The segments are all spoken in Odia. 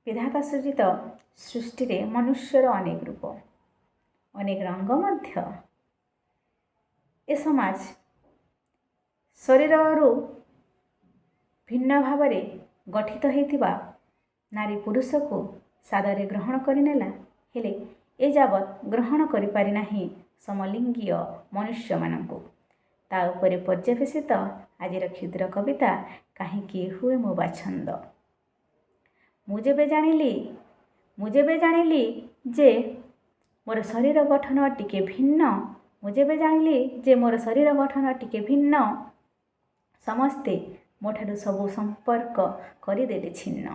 ବିଧାତା ସୃଜିତ ସୃଷ୍ଟିରେ ମନୁଷ୍ୟର ଅନେକ ରୂପ, ଅନେକ ରଙ୍ଗ ମଧ୍ୟ। ଏ ସମାଜ ଶରୀରରୁ ଭିନ୍ନ ଭାବରେ ଗଠିତ ହୋଇଥିବା ନାରୀ ପୁରୁଷକୁ ସାଦରେ ଗ୍ରହଣ କରିନେଲା, ହେଲେ ଏ ଯାବତ୍ ଗ୍ରହଣ କରିପାରିନାହିଁ ସମଲିଙ୍ଗୀୟ ମନୁଷ୍ୟମାନଙ୍କୁ। ତା ଉପରେ ପର୍ଯ୍ୟବେସିତ ଆଜିର କ୍ଷୁଦ୍ର କବିତା, କାହିଁକି ହୁଏ ମୁଁ ବାଛନ୍ଦ। ମୁଁ ଯେବେ ଜାଣିଲି ଯେ ମୋର ଶରୀର ଗଠନ ଟିକେ ଭିନ୍ନ, ମୁଁ ଯେବେ ଜାଣିଲି ଯେ ମୋର ଶରୀର ଗଠନ ଟିକେ ଭିନ୍ନ, ସମସ୍ତେ ମୋଠାରୁ ସବୁ ସମ୍ପର୍କ କରିଦେଲେ ଛିନ୍ନ।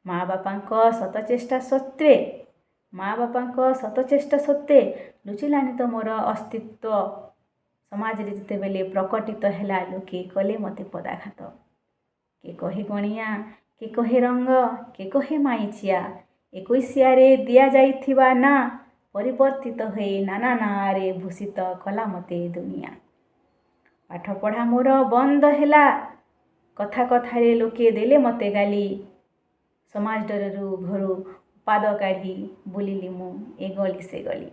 ମା ବାପାଙ୍କ ଶତଚେଷ୍ଟା ସତ୍ତ୍ୱେ, ମା ବାପାଙ୍କ ଶତଚେଷ୍ଟା ସତ୍ତ୍ୱେ ଲୁଚିଲାନି ତ ମୋର ଅସ୍ତିତ୍ୱ। ସମାଜରେ ଯେତେବେଳେ ପ୍ରକଟିତ ହେଲା, ଲୋକେ କଲେ ମୋତେ ପଦାଘାତ। କିଏ କହେ ଗଣିଆ, କିଏ କହେ ରଙ୍ଗ, କିଏ କହେ ମାଇଚିଆ। ଏକୋଇଶିଆରେ ଦିଆଯାଇଥିବା ନାଁ ପରିବର୍ତ୍ତିତ ହୋଇ ନାନା ନାଁରେ ଭୂଷିତ କଲା ମୋତେ ଦୁନିଆ। ପାଠପଢ଼ା ମୋର ବନ୍ଦ ହେଲା, କଥା କଥାରେ ଲୋକେ ଦେଲେ ମୋତେ ଗାଲି। ସମାଜ ଡରରୁ ଘରୁ ପାଦ କାଢ଼ି ବୁଲିଲି ମୁଁ ଏ ଗଳି ସେ ଗଳି।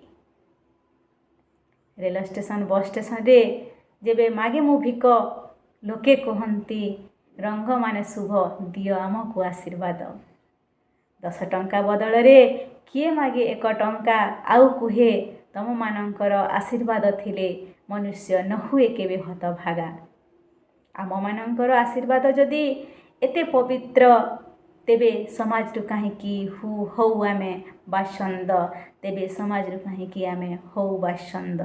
ରେଳ ଷ୍ଟେସନ, ବସ୍ ଷ୍ଟେସନରେ ଯେବେ ମାଗେ ମୁଁ ଭିକ, ଲୋକେ କୁହନ୍ତି, ରଙ୍ଗମାନେ ଶୁଭ, ଦିଅ ଆମକୁ ଆଶୀର୍ବାଦ। 10 ଟଙ୍କା ବଦଳରେ କିଏ ମାଗେ 1 ଟଙ୍କା, ଆଉ କୁହେ, ତମମାନଙ୍କର ଆଶୀର୍ବାଦ ଥିଲେ ମନୁଷ୍ୟ ନ ହୁଏ କେବେ ହତଭାଗା। ଆମମାନଙ୍କର ଆଶୀର୍ବାଦ ଯଦି ଏତେ ପବିତ୍ର, ତେବେ ସମାଜରୁ କାହିଁକି ହଉ ଆମେ ବାସନ୍ଦ? ତେବେ ସମାଜରୁ କାହିଁକି ଆମେ ହଉ ବାସନ୍ଦ?